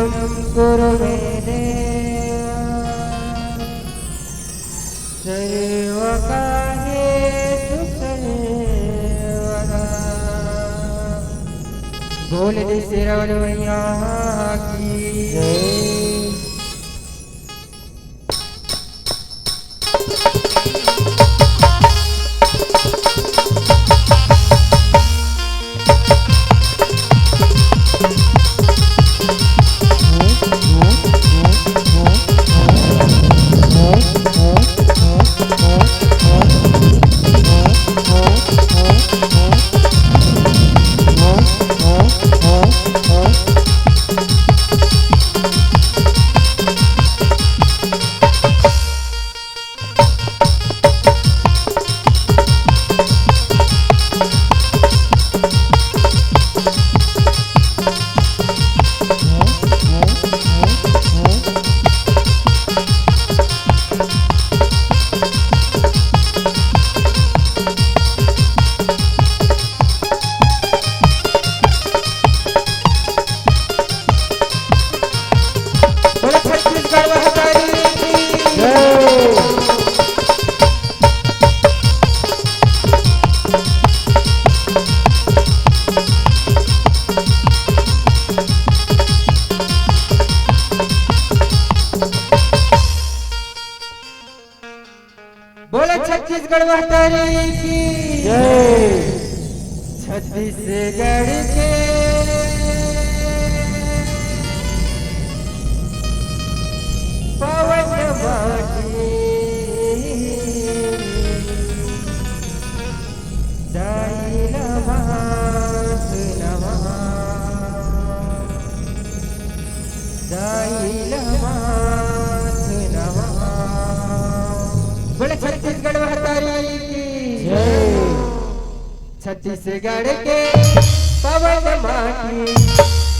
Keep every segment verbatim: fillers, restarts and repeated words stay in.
कुरु मे देव सर्वकार्येषु सर्वदा। बोल दे शेरा वाले मैया की जय। बोलो छत्तीसगढ़ महतारी की जय। बोलो छत्तीसगढ़ महतारी की जय। छत्तीसगढ़ के पावन माटी, दाई ला माथ नवा। दाई ला माथ नवा। बोले छत्तीसगढ़ महतारी की जय। छत्तीसगढ़ के पावन माटी,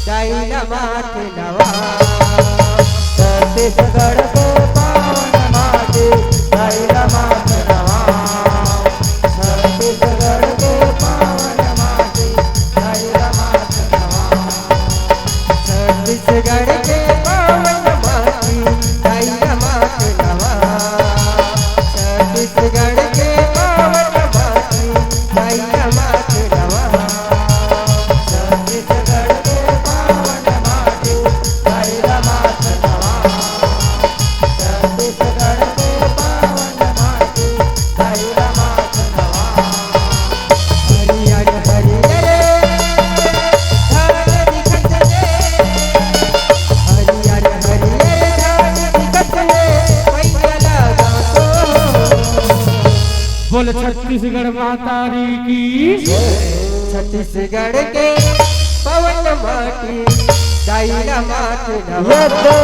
दाई ला माथ नवा। छत्तीसगढ़ के पावन माटी, दाई ला माथ नवा। छत्तीसगढ़ के पावन माटी, दाई ला माथ नवा। छत्तीसगढ़ के पावन माटी, दाई ला माथ नवा। छत्तीसगढ़ के पावन माटी, दाई ला माथ नवा। छत्तीसगढ़ के पावन माटी, दाई ला माथ नवा। छत्तीसगढ़ के पावन माटी, दाई ला माथ नवा। हरियर हरियर धान दिखत हे, हरियर हरियर धान दिखत हे, मैया लगा तो। बोल छत्तीसगढ़ महतारी की। छत्तीसगढ़ के पावन माटी, दाई ला माथ नवा। ये तो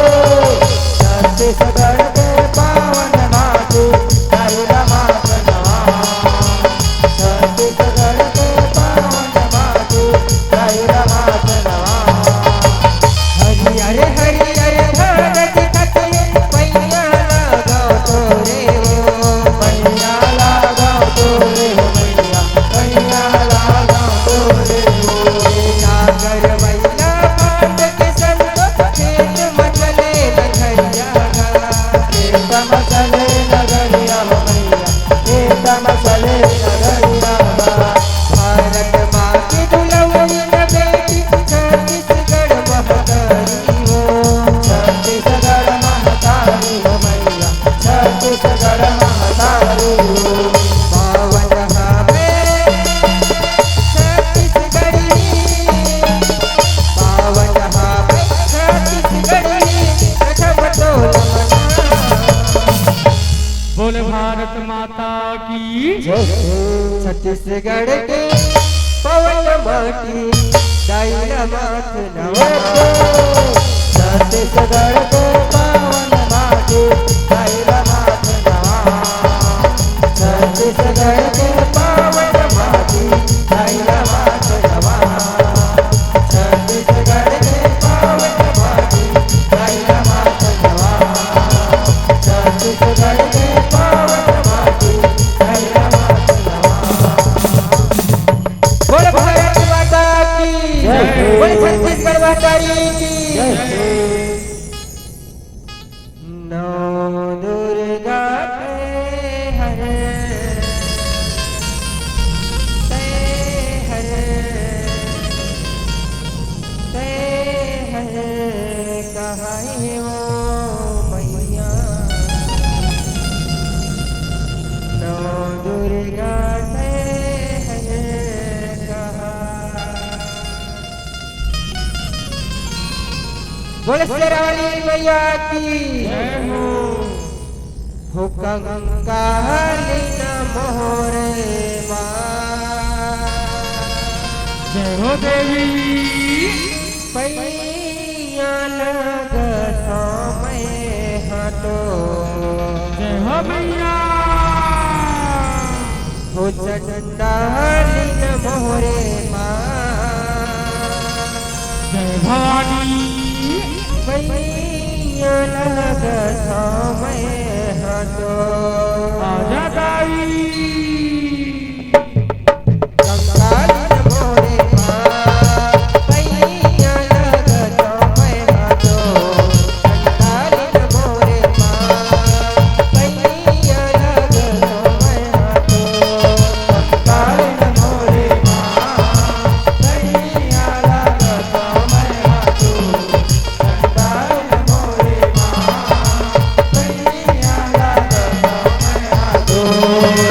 छत्तीसगढ़ के पावन माटी, दाई ला माथ नवा। छत्तीसगढ़ के पावन माटी, दाई ला माथ नवा। हरियर हरियर धान दिखत हे, पैया लगाओ तोरे हो। पैया लगाओ तोरे हो मैया, पैया लगाओ तोरे हो। सागर मैया बांध के संग खेत म चले नगरिया गा। खेत म चले नगरिया हो मैया, खेत म चले नगरिया गा। भारत माँ के दुलौरी न बेटी छत्तीसगढ़ महतारी हो। छत्तीसगढ़ महतारी हो मैया, छत्तीसगढ़ महतारी हो। पावन हवे छत्तीसगढ़ी, पावन हवे छत्तीसगढ़ी, प्रथम तो नमन। बोले भारत माता की जय। छत्तीसगढ़ के पावन माटी, दाई ला माथ नवा। छत्तीसगढ़ के पावन माटी, दाई ला माथ नवा। छत्तीसगढ़ के पावन माटी, दाई ला माथ नवा। छत्तीसगढ़ के पावन माटी, दाई ला माथ नवा। छत्तीसगढ़ के पावन माटी, दाई ला माथ नवा। बोल भारत माता की जय। बोल छत्तीसगढ़ महतारी की जय। बोले शेरावाली मैया की। हो कंकाली न मोरे माँ। जय हो देवी। पैया लग समय हटो। जय हो मैया। हो चंडाली न मोरे माँ। जय भवानी। पैया लग समय हटो। आजा दाई। कंकाली न मोरे माँ, पैया लग समय हटो। कंकाली न मोरे माँ, पैया लग समय हटो। कंकाली न मोरे माँ, पैया लग समय हटो।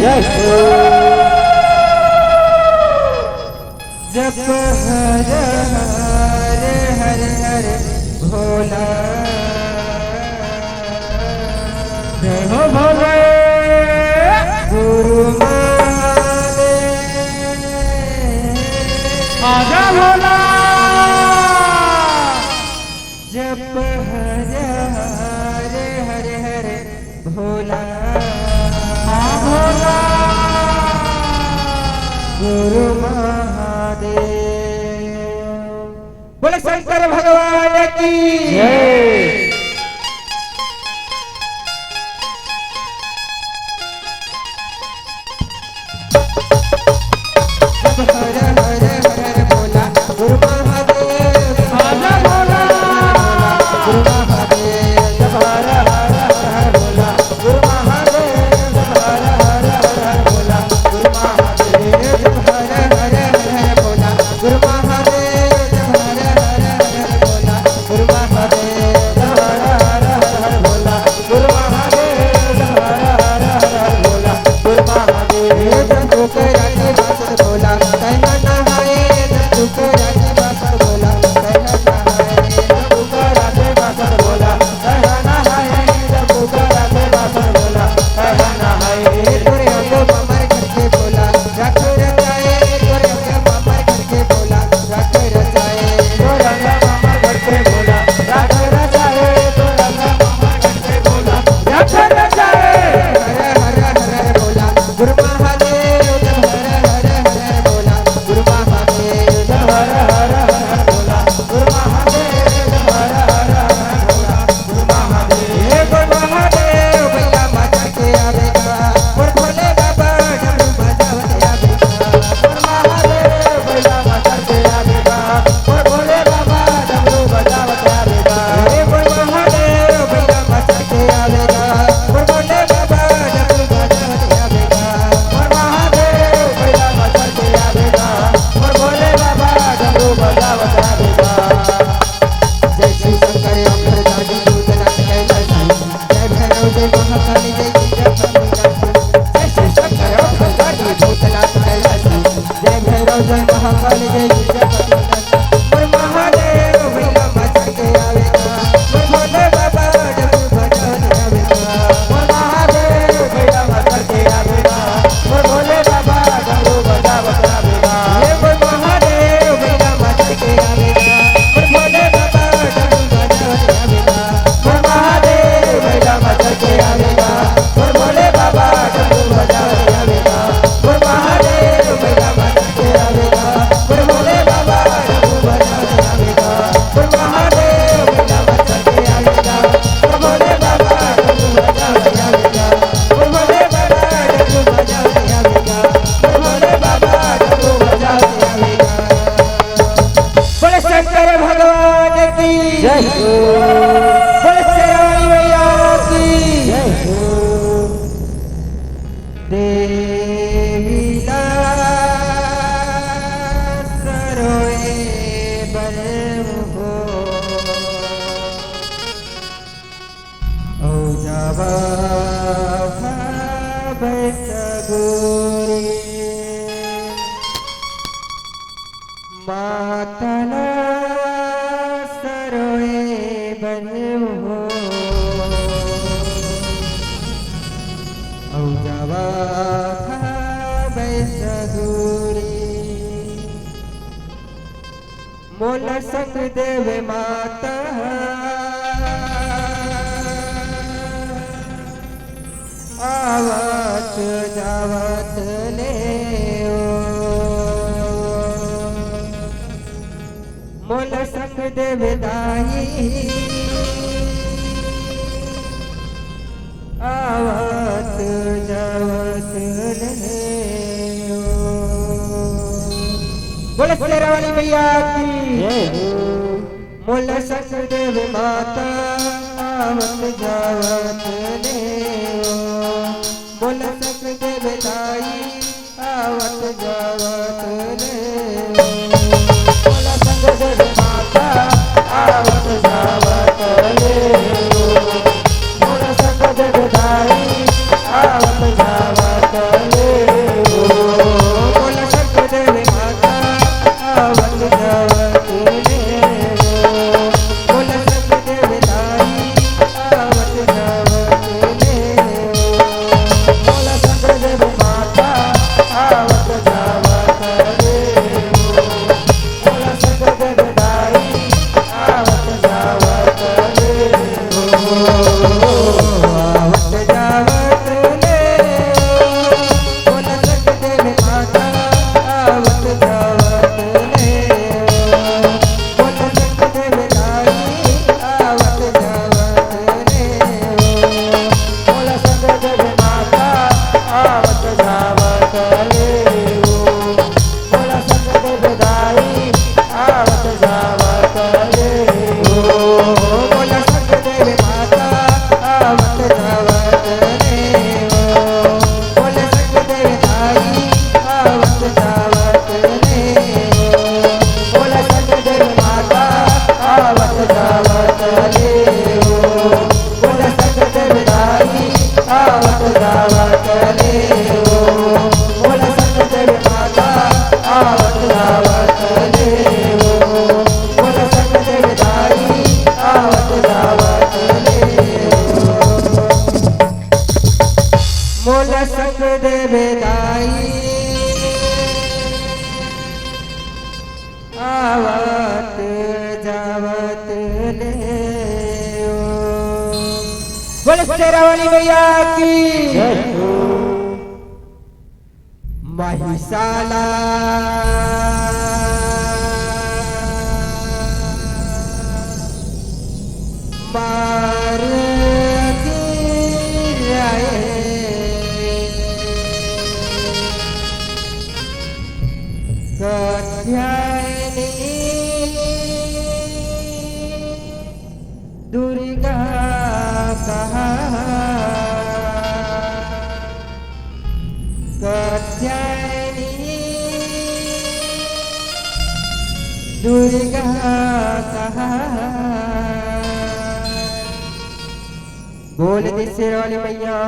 जय हो। जप हर हर हर हर भोला। जय हो भोले। गुरु महादेव। आजा भोला। जप हर हर हर हर भोला। हाँ भोला। गुरु महादेव। बोले शंकर भगवान की। जय। हर हर हर हर भोला, गुरु महादेव। आजा भोला। गुरु महादेव, जय हर हर हर हर भोला, गुरु महादेव। जय हर हर हर हर भोला, गुरु महादेव। जय हर हर हर हर भोला, गुरु महादेव। जय हर हर हर हर भोला, गुरु महादेव। जय हर हर हर हर भोला, गुरु महादेव। जय हर हर हर हर भोला, गुरु महादेव। जब तू करा के बासर भोला, कहना नहाए। जब तू करा के बासर भोला, कहना नहाए। जब तू करा के बासर भोला, कहना नहाए। जब तू करा के बासर भोला, कहना नहाए। तोरे अंगो ममर करके भोला, रख रचाए। तोरे अंगो ममर करके भोला, रख रचाए। तोरे अंगो ममर करके भोला, रख रचाए। तोरे अंगो ममर करके भोला, रख रचाए। हर हर हर हर भोला, गुरु महादेव। जय हर हर हर हर भोला, गुरु महादेव। जय हर हर हर हर भोला, गुरु महादेव। जय हर हर हर हर भोला, गुरु महादेव। हे गुरु महादेव, भैया मचर के आवेगा, मोर भोले बाबा डमरू बजावत आवेगा। मोर महादेव, भैया मचर के आवेगा, मोर भोले बाबा डमरू बजावत आवेगा। हे मोर महादेव, भैया मचर के आवेगा, मोर भोले बाबा डमरू बजावत आवेगा। मोर महादेव, भैया मचर के आवेगा, मोर भोले बाबा डमरू बजावत आवेगा। जय शिव शंकर अवघड़दानी भूतनाथ कैलासी। जय भैरव जय महाकाली जय गिरजा भवानी। जय शिव शंकर अवघड़दानी भूतनाथ कैलासी। जय भैरव जय महाकाली जय गिरजा भवानी। मोर महादेव भैया मचर के आवेगा। मोर भोले बाबा डमरू बजावत आवेगा। मोर महादेव भैया मचर के आवेगा। मोर भोले बाबा डमरू बजावत आवेगा। हे मोर महादेव भैया मचर के आवेगा। मोर भोले बाबा डमरू बजावत आवेगा। मोर महादेव भैया मचर के आवेगा। मोर भोले बाबा डमरू बजावत आवेगा। मोर महादेव भैया मचर के आवेगा। मोर भोले बाबा डमरू बजावत आवेगा। मोर महादेव भैया मचर के आवेगा। मोर भोले बाबा डमरू बजावत आवेगा। मोर भोले बाबा डमरू बजावत आवेगा। मोर भोले बाबा डमरू बजावत आवेगा। बोले शंकर भगवान की जय हो। बोले शेरावाली मैया की जय हो। देवी ला सरोए बल हो। अउ जावा भावे सगुरी। माता ला सरोए बन हो। अउ जावा भावे सगुरी। मोला संग देवे माता आवत जावत ले ओ। मोला संग देवे दाई आवत जावत ले ओ। बोले शेरावाली मैया की। जय हो। मोला संग देवे माता आवत जावत ले ओ। मोला संग देवे दाई आवत जावत ले ओ। मोला संग देवे माता आवत जावत ले ओ। मोला संग देवे दाई आवत जावत मोला संग देवे दाई, आवत जावत ले ओ। बोले शेरा वाली मैया की। महिषाला मार गिराए। कात्यायनी दुर्गा कहा, कात्यायनी दुर्गा कहा। बोल दे शेर वाली मैया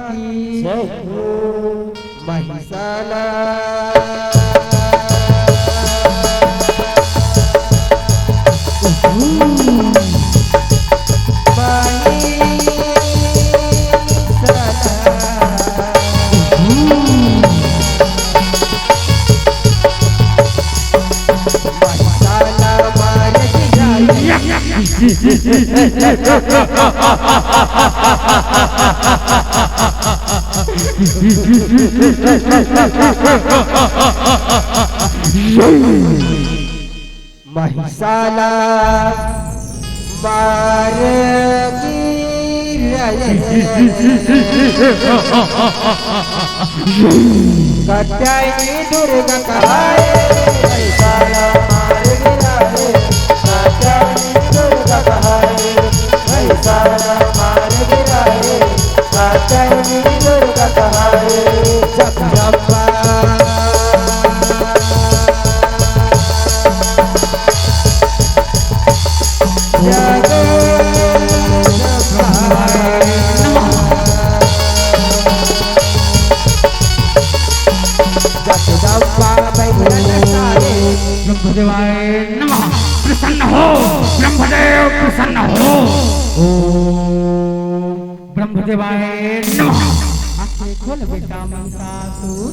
की। जय हो। महिषाला। महिषाला मार गिराए। कात्यायनी दुर्गा कहाए। महिषाला मार गिराए, कात्यायनी दुर्गा कहाए। महिषाला मार गिराए, कात्यायनी दुर्गा कहाए। जगदम्बा। ब्रह्मदेवाय नमः। प्रसन्न हो ब्रह्मदेव, प्रसन्न हो। ओम ब्रह्मदेवाय नमः। आंखें खोल बेटा महिषासुर,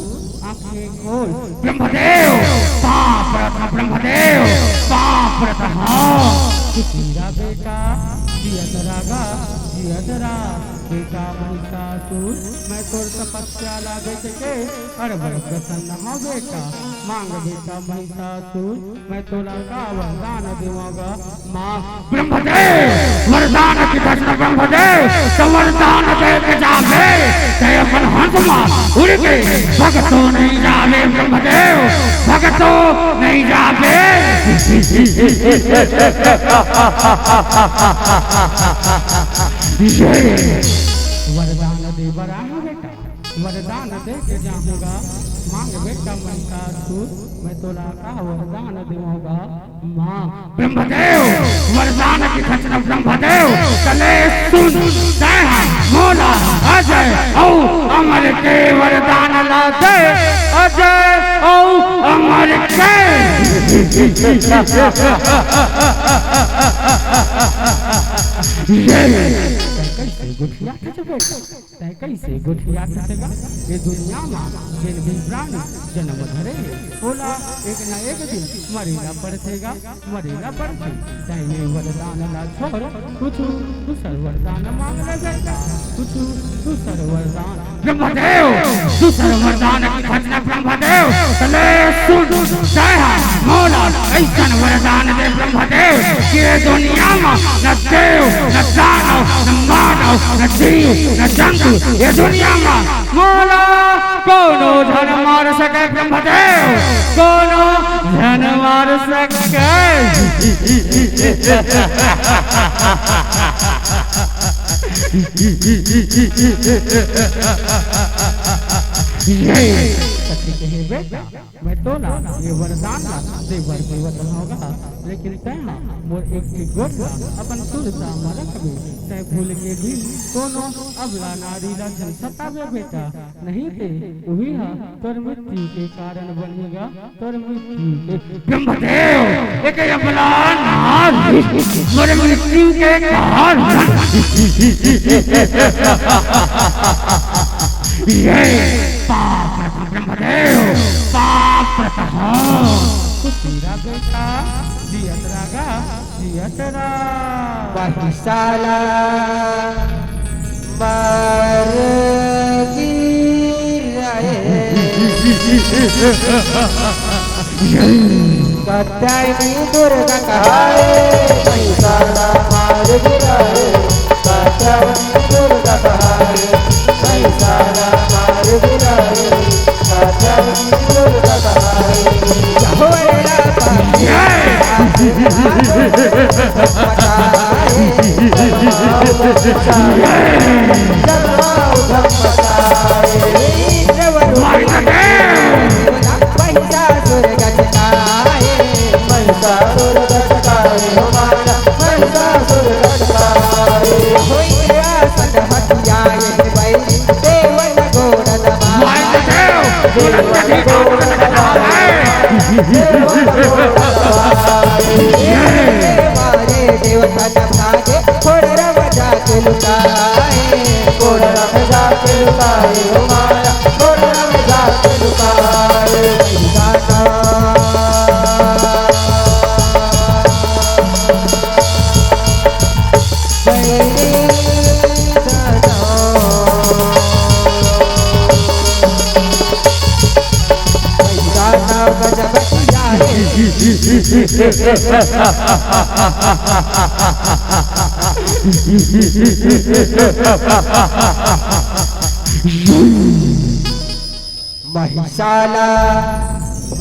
आंखें खोल। ब्रह्मदेव, पांव परत हंव ब्रह्मदेव, पांव परत हंव। तेरा बेटा जियत रह गा, जियत रह। बेटा महिषासुर, मैं तोर तपस्या ला देख के अरे बड़ प्रसन्न हंव बेटा। मांग बेटा महिषासुर, मैं तोला का वरदान देवंव गा, मांग। ब्रह्मदेव, वरदान के प्रश्न ब्रह्मदेव, त वरदान दे के जाबे, ते अपन हंस मा उड़ के भगतो नहीं जाबे ब्रह्मदेव, भगतो नहीं जाबे। ये वरदान दे बर आए हंव बेटा, वरदान दे के जाहूँगा, मांग बेटा मन का सुर, मैं तोला का वरदान देवोगा, मांग। ब्रह्मदेव, वरदान की खसना ब्रह्मदेव, तले सुन, दया, मोला, अजय, औ, अमर के वरदान ला दे, अजय, औ, अमर के। ये। तैं कइसे गोठियाथस गा? ये दुनिया मा जेन भी प्राणी जनम धरे हे, ओला एक न एक दिन मरे ला पड़थे गा, मरे ला पड़थे। तैं ये वरदान ला छोड़, कुछु दूसर वरदान मांग ले जा, कुछु दूसर वरदान। ब्रह्मदेव, दूसर वरदान की खसना ब्रह्मदेव, तले सुन, दया, मोला, अइसन वरदान दे ब्रह्मदेव, कि ये दुनिया मा न देव, न दानव, न मानव, न जीव, न जंतु, ये दुनिया मा मोला कोनो झन मार सके ब्रह्मदेव, कोनो झन मार सके। ये सत्य कहे बेटा। मैं तोला ये वरदान ला दे बर देवत रहूँगा, लेकिन तैं हा मोर एक ठे गोठ ला अपन सुरता म रखबे। तैं भूल के भी कोनो अबला नारी ला झन सताबे बेटा, नहीं ते उही हा तोर मृत्यु के कारण बनही गा, तोर मृत्यु के। ब्रह्मदेव, एक अबला नारी मोर मृत्यु के कारण। ये पाप ब्रह्मदेव, पाप प्रसहो। कुटीरा बेटा, जियत रागा, जियत रागा। महिषाला मर गिरा रे। कतई दुर्गा कहाए, महिषाला मार गिरा रे। कतई दुर्गा कहाए, महिषाला मार गिरा रे। महिषाला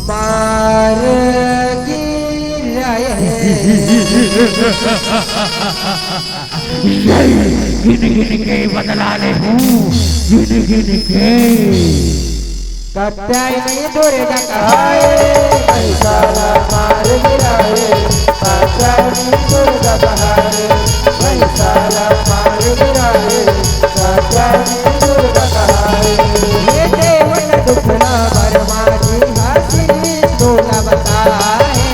मार गिरा रे। गिन गिन के बदला लेहूँ, गिन गिन के। कतई दुर्गा कहाए, महिषाला मार गिरा रे। कतई दुर्गा कहाए, महिषाला मार गिरा रे। कतई दुर्गा कहाए। ये देवन दुखला बरमाजी हसीन तोला बताए।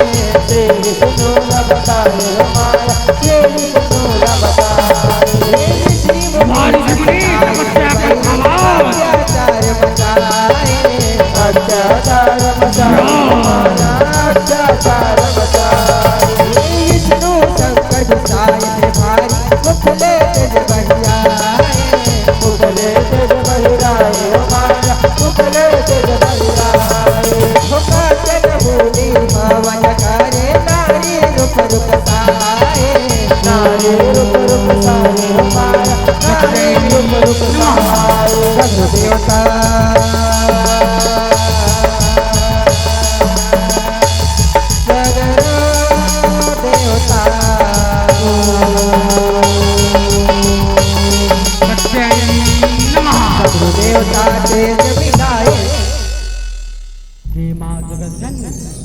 तेरी सुनोला बताए हमारा, तेरी सुनोला बताए। ये श्री मालिक जी, तपस्या कर खवाओ। अत्याचार मचाए, अत्याचार मचाए, अत्याचार मचाए। विष्णु शंकर गुस्सा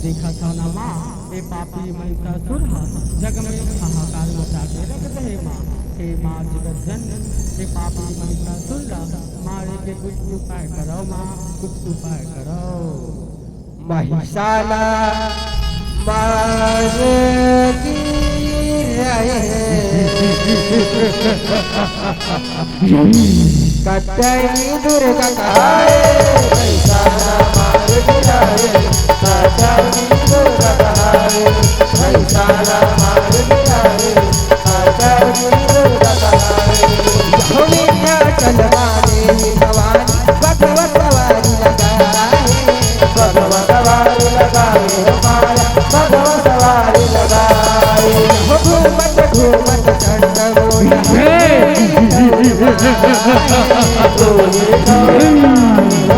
देखत हव ना माँ, ए पापी महिषासुर ह जग में हाहाकार मचा के रख दे हे माँ। हे माँ जगत जननी, ए पापी महिषासुर ला मारे के कुछ उपाय करव माँ, कुछ उपाय करव। महिषाला मार गिराए। कतई दुर्गा कहाए, महिषाला मार गिराए। कतई दुर्गा कहाए, महिषाला मार गिराए। कतई दुर्गा कहाए। यहो विंध्याचल वाली भवानी, बघवा सवारी लगाए। बघवा सवारी लगाए, माया, बघवा सवारी लगाए। हो घूमत घूमत चंड मोला। हे।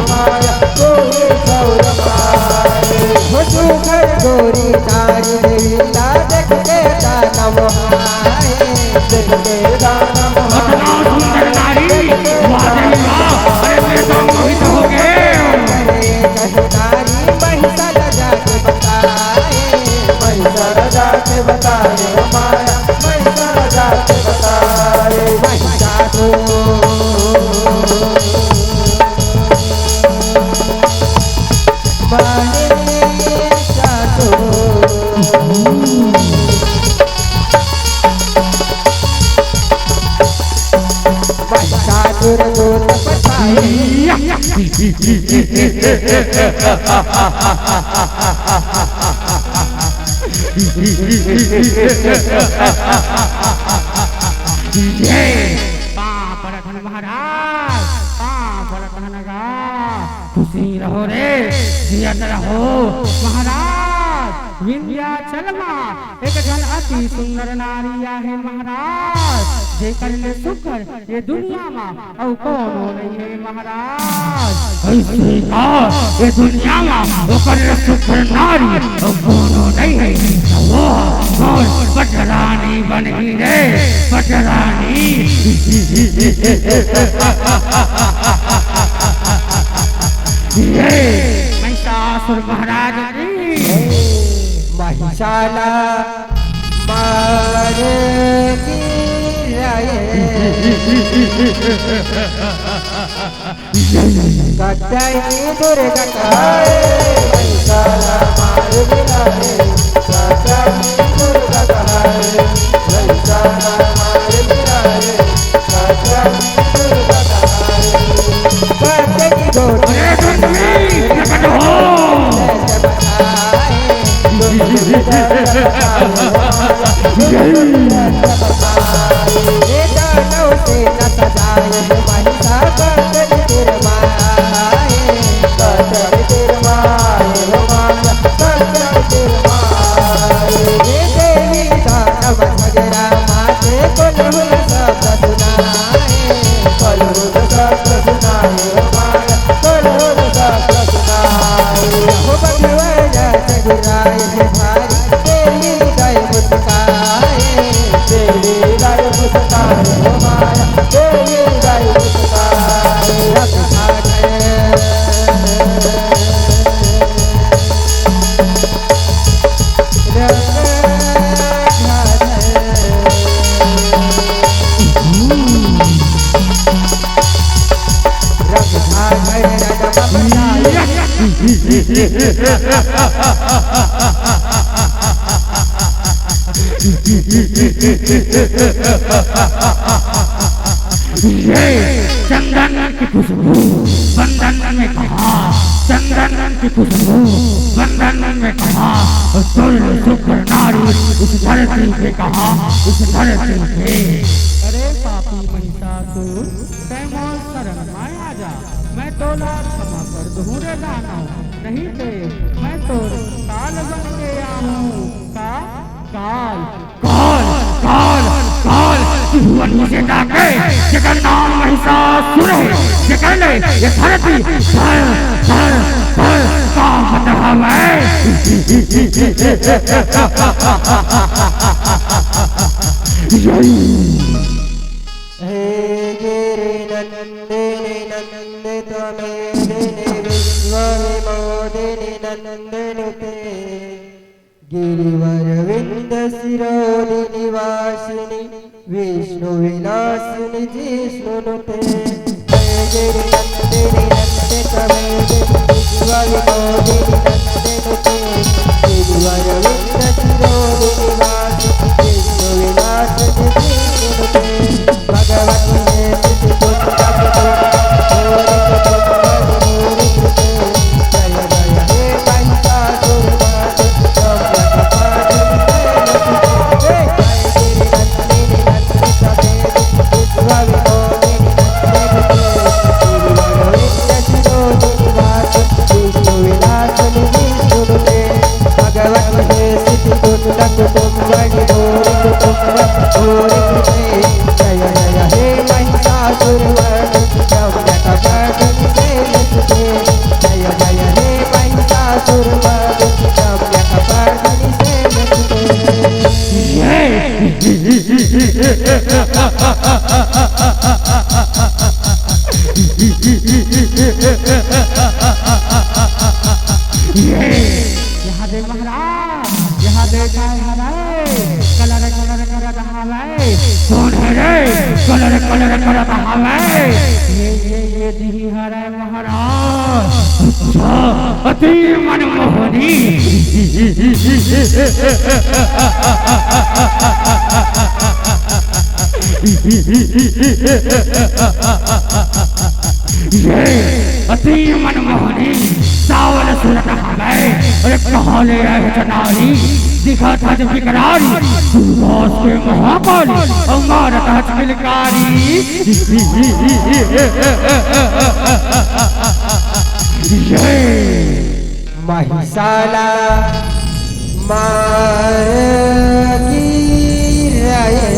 माया, तोहे सौर पाए। हो सुघर गोरी नारी देवी ला देख के दानव आए। देख के दानव आए। अतना सुंदर नारी, वाह रे वाह, अरे मैं तो मोहित हो गए। अरे कह नारी महिषाला जाके बताए। महिषाला जाके बताए, माया, महिषाला जाके बताए। महिषासुर। ये पाँव परत हन महाराज, पाँव परत हन गा। खुशी रहो रे, जियत रहो महाराज। विंध्याचल मा एक झन अति सुंदर नारी आहे महाराज, जेकर ले सुघर ये दुनिया मा अउ कोनो नइ हे महाराज। अइसे का ये दुनिया मा ओकर ले सुघर नारी अउ कोनो नइ हे। वो मोर पटरानी बनही रे, पटरानी। ये महिषासुर महाराज की। महिषाला मार गिराए। कतई दुर्गा कहाए, महिषाला मार गिराए। कतई दुर्गा कहाए, महिषाला मार गिराए। कतई दुर्गा कहाए। कतई गोरी अरे दुर्गा प्रकट हो। ये चंदन की खुशबू बंदन में कहा, चंदन की खुशबू बंदन में कहा, तुल सुख नारी उस धरती पे कहा, उस धरती पे। अरे पापी महिषासुर, तैं मोर शरण माय आजा, मैं तोला क्षमा कर दूँ रे दानव, नहीं ते मैं तोर काल बन के आहूँ। का काल, काल, काल, काल, त्रिभुवन विजेता के, जेकर नाम महिषासुर हे, जेकर ले ये धरती थर, थर, थर कांपत हवय। हे गिरिनंदिनी नंदित मेदिनी विश्व विमोदिनी नंदिनी ते गिरिवर विंद सिरोधि निवासिनी, विष्णु विलासिनी जिष्णु नुते। जय गिरि नंदिनी नंदित वेद, विश्व विनोदिनी नंदित नुते। गिरिवर विंद सिरोधि निवासिनी, विष्णु विलासिनी जिष्णु नुते। भगवती हे सिद्धि कुंड कुटुंब, घोर कुटुंब घोर कृते। जय जय हे महिषासुर ये, यहाँ दे महाराज, यहाँ दे काय हरे, कलर कलर करत हवे। कौन हरे? कलर कलर करत हवे। ये, ये, ये दिही हरे महाराज। अच्छा, अति मनमोहनी। ये अति मनमोहनी सावल सूरत हवे। अरे कहाँ ले आए चनारी, दिखत हच विकरारी। तू बास के महाकाली, अउ मारत हच किलकारी। ये महिषाला मार गिराए।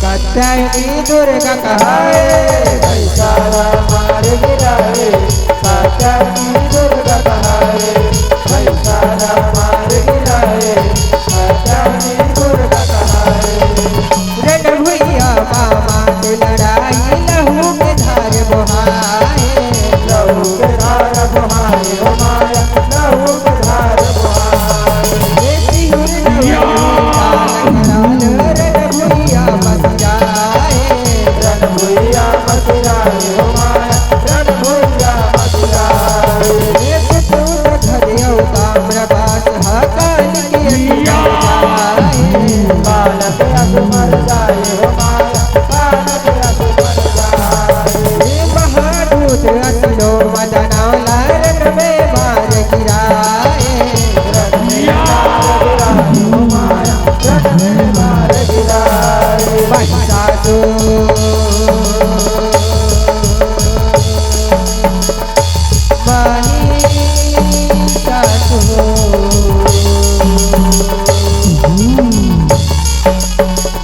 कतनी दुर्गा कहाए, महिषाला मार गिराए। कतनी दुर्गा कहाए, महिषाला मार गिराए। कतनी दुर्गा कहाए। रण भुइया मामा के लड़ाई, लहू के धार बोहाए। लहू के धार बोहाए, ओ माया, लहू के धार बोहाए। ये सिहुर नवनीत काल कराल, रण भुइया मसिराए। रण भुइया मसिराए, ओ माया, रण भुइया मसिराए। ये सुत धरियो ताम्रपास, हकाल के अति बल जाए। बालक अस मर जाए, ओ माया, बालक अस मर जाए। हे महाभूत असुरो मदना, लालन में मार गिराए। रथ में मार गिराए, ओ माया, रथ में मार गिराए। महिषासुर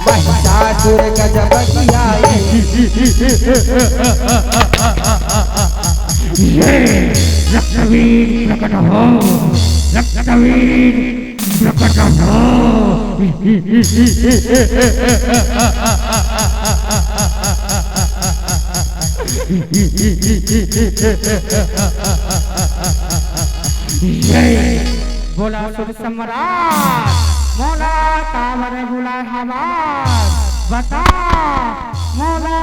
महिषासुर गजब खियाए। ये रक्तवीर प्रकट हो, रक्तवीर प्रकट हो। जय। बोला सुर सम्राट, मोला काबर बुलाए हवास, बता, मोला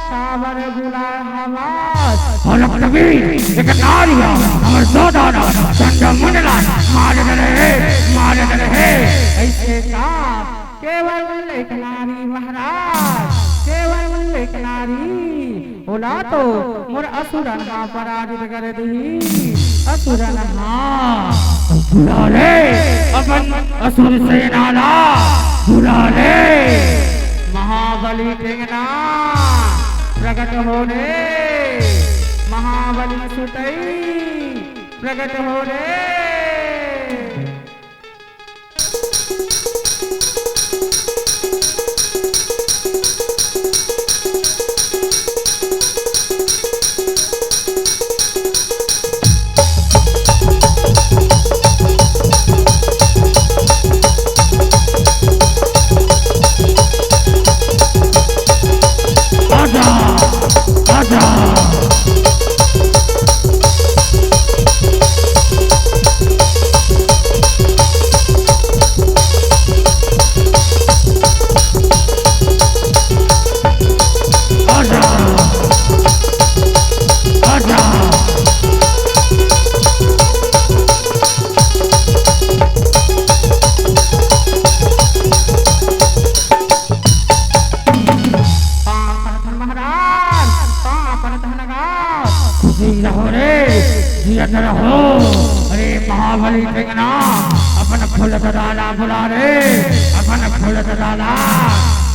काबर बुलाए हवास। हलक नबी, एक नारिया, हमर दो दाना, चंदा मंडला, मार डरे, मार डरे। ऐसे का? केवल एक नारी महाराज, केवल एक नारी। ओला तो मोर असुरन हा पराजित कर दिही। असुरन हा। बुला ले अपन असुर सेना ला, बुला ले। महाबली टेंगना प्रकट हो रे, महाबली सुतई प्रकट हो रे। आजा, आजा। जी रहो रे, जियत रहो। अरे महाबली टेंगना, अपन फूल ददा ला बुला रे, अपन फूल ददा ला।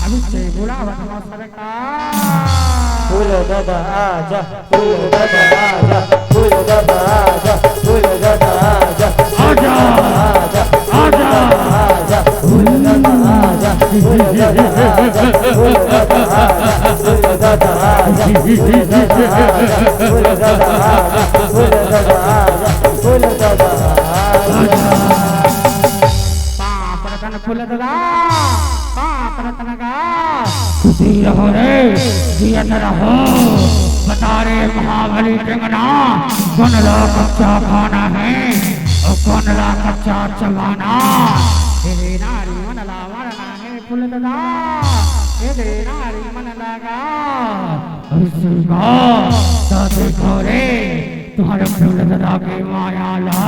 अभी से बुलावत हो सरकार। फूल ददा आजा, फूल ददा आजा, फूल ददा आजा, फूल ददा आजा, आजा। आजा, आजा। आजा, फूल ददा आजा, फूल ददा आजा, फूल ददा आजा, फूल ददा आजा, फूल ददा आजा, फूल ददा आजा, फूल ददा आजा, फूल ददा आजा। पाँव परत हन फूल ददा, पाँव परत हन गा। खुशी रहो रे, जियत रहो। बता रे महाबली टेंगना, कोन ला कच्चा खाना है और कोन ला कच्चा चबाना। ए दे नारी मन ला मरना है फूल ददा, ए दे नारी मन ला गा। अरे सुगा, ता देखो रे, तुम्हारे फूल ददा के माया ला।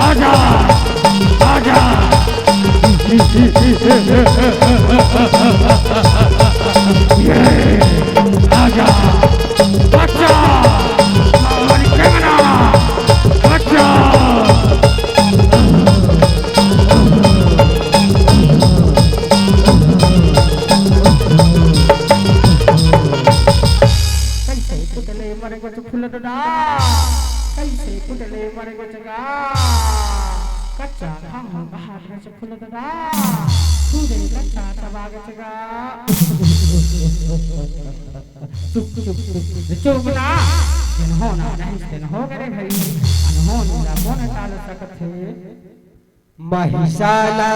आजा, आजा। ये, आजा। बच्चा, हमारी कंगना, बच्चा। कैसे कुटले मर गच फूल ददा, कैसे कुटले मर गच गा। कच्चा खाहूं बाहर गच फूल ददा, तू दे कच्चा चबा गच गा। चुप, चुप, चुप, चुप ना। जिन होना नहीं, तिन हो गए भाई। अनहोनी ला कौन टाल सकत है? महिषाला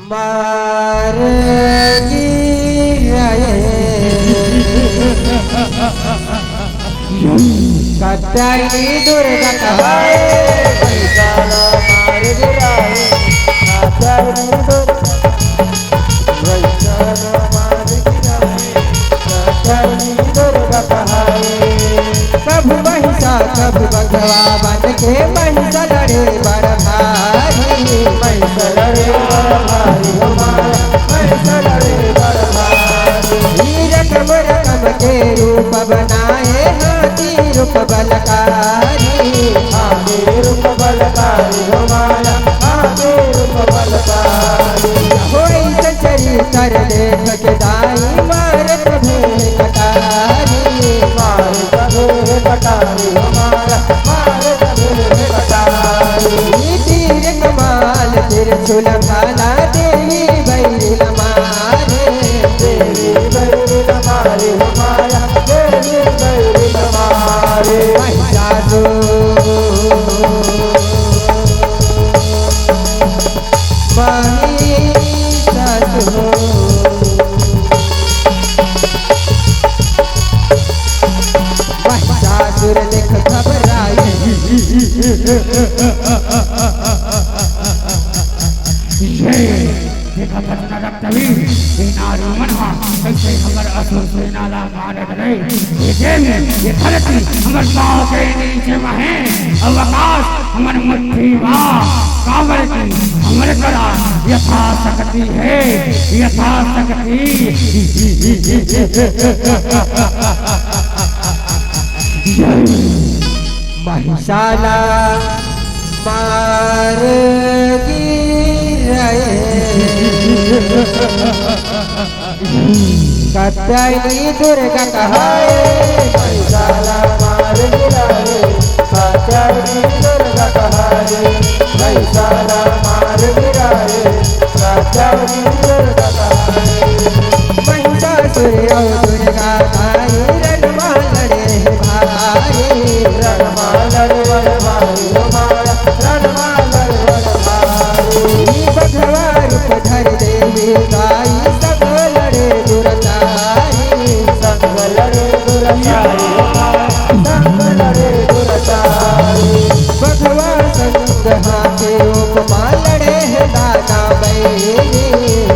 मार गिराए। कत्याई दुर्गा कहाए। महिषाला मार गिराए। कत्याई दुर्गा, महिषाला मार गिराए। कत्याई दुर्गा कहाए। कब महिषा, कब बघवा बन के महिषा लड़े बड़ भारी। महिषा लड़े बड़ भारी हो माया, महिषा लड़े बड़ भारी। ई रकम रकम के रूप बनाए, हाथी रूप बलकारी। हाथी रूप बलकारी हो माया, हाथी रूप बलकारी। होई चरित्र देख के दाई मारत भेल कटारी। मारत भेल कटारी हो माया, मारत भेल कटारी। ई तीर कमान त्रिशूल भाला देवी बैरिल मारे। देवी बैरिल मारे हो माया, देवी बैरिल मारे। महिषासुर महिषासुर। महिषासुर देख घबराए। ये देखा बचना रक्तवीर, ये नारी मन हा, कैसे हमर असुर सेना ला मारत रहे। ये देवी, ये धरती हमर पाँव के नीचे म हे, अवकाश हमर मुट्ठी म। काबर कि हमर करा यथाशक्ति हे, यथाशक्ति। महिषाला मार गिराए। कत्यायनी दुर्गा कहाए। महिषाला मार गिराए। कत्यायनी दुर्गा कहाए। महिषाला मार गिराए। कत्यायनी दुर्गा कहाए। महिषासुर अउ दुर्गा दाई रणमा लड़े हे भाई। रणमा लड़े बड़ भाई हो माया। रणमा लड़े बड़ भाई। ई बघवा रूप धर देवी दाई, सब लड़े दुराचारी। संग लड़े दुराचारी, संग लड़े दुराचारी। बघवा संग हाथे उपमा लड़े हे दाना बैरी।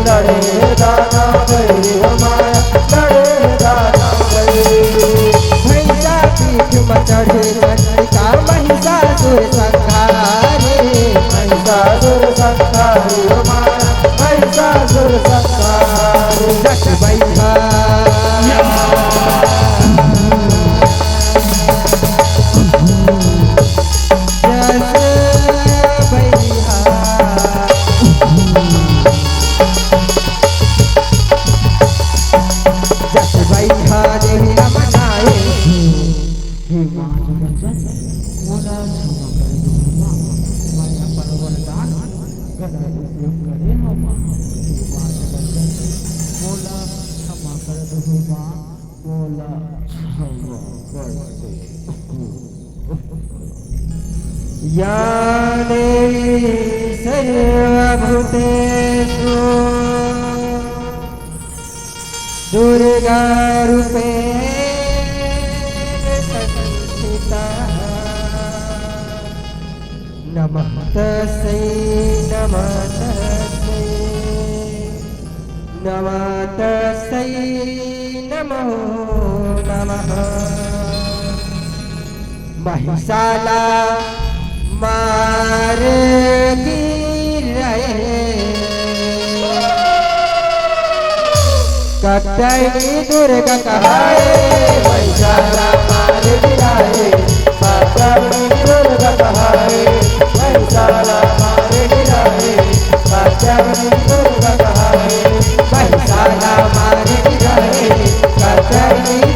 लड़े हे दाना बैरी हो माया, लड़े हे दाना बैरी। भैंसा पीठ म चढ़े चंडिका पाँच बचन मोला क्षमा कर दो माँ, मैं अपन वरदान गलत उपयोग करे हव माँ। हे पाँच बचन मोला क्षमा कर दो माँ, मोला क्षमा कर दो। या देवी सर्वभूतेषु दुर्गा रूपेण संस्थिता। नमः तस्मै, नमः तस्मै, नमः तस्मै नमो नमः। महिषा ला मार गिराए, कत्यायनी दुर्गा कहाए। महिषा ला मार गिराए, कत्यायनी दुर्गा कहाए। महिषा ला मार गिराए, कत्यायनी दुर्गा कहाए। महिषा ला मार गिराए, कत्यायनी